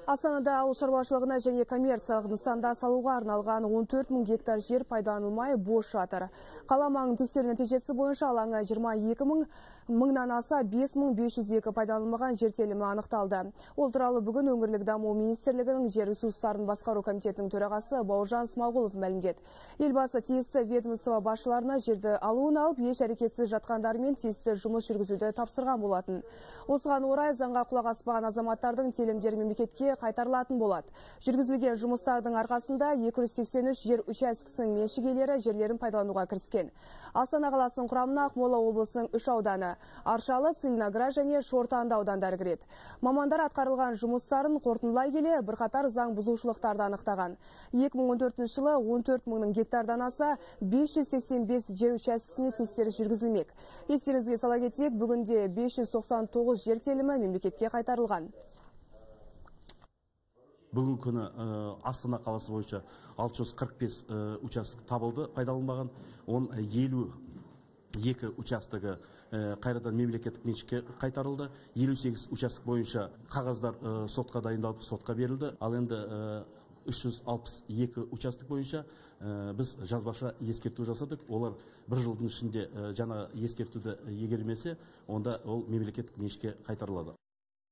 Астанада ауыл шаруашылығына және коммерциялық нысанда салуға арналған 14 мың гектар жер пайдаланылмай бос жатыр. Қала маңын тексеру нәтижесі бойынша алаңы 22 мыңнан аса 5502 пайдаланылмаған жер телімі анықталды. Ол туралы бүгін өңірлік даму министрлігінің жер ресурстарын басқару комитетінің төрағасы Бауыржан Смағұлов мәлімдеді. Елбасы тиісті ведомство басшыларына жерді алуын алып, еш әрекетсіз жатқандармен тиісті жұмыс жүргізуді тапсырған болатын. Осыған орай заңға құлақ аспаған азаматтардың телімдері мемлекетке қайтарылатын болады. Жүргізілген жұмыстардың арқасында 283 жер учаскесінің меншік иелері жерлерін пайдалануға кіріскен. Астана қаласының құрамына Ақмола облысының 3 ауданы, Аршалы, Целиноград және Шортанды аудандары кіреді. Мамандар атқарылған жұмыстарын қорытындылай келе бірқатар заң бұзушылықтарды анықтаған. 2014 жылы 14 мыңның гектардан аса 585 жер учаскесіне тексеріс жүргізілмек. Естеріңізге сала кетейік, бүгінде 599 жер телімі мемлекетке қайтарылған. Бүгінгі күні Астана қаласы бойынша 645 участок табылды пайдаланбаған, оның 52 участогы қайрадан мемлекеттік меншікке қайтарылды, 58 участок бойынша қағаздар сотқа дайындалып сотқа берілді. Ал енді 362 участок бойынша біз жазбаша ескерту жасадық. Олар бір жылдың ішінде жаңа ескертуді егермесе, онда ол мемлекеттік меншікке қайтарылады.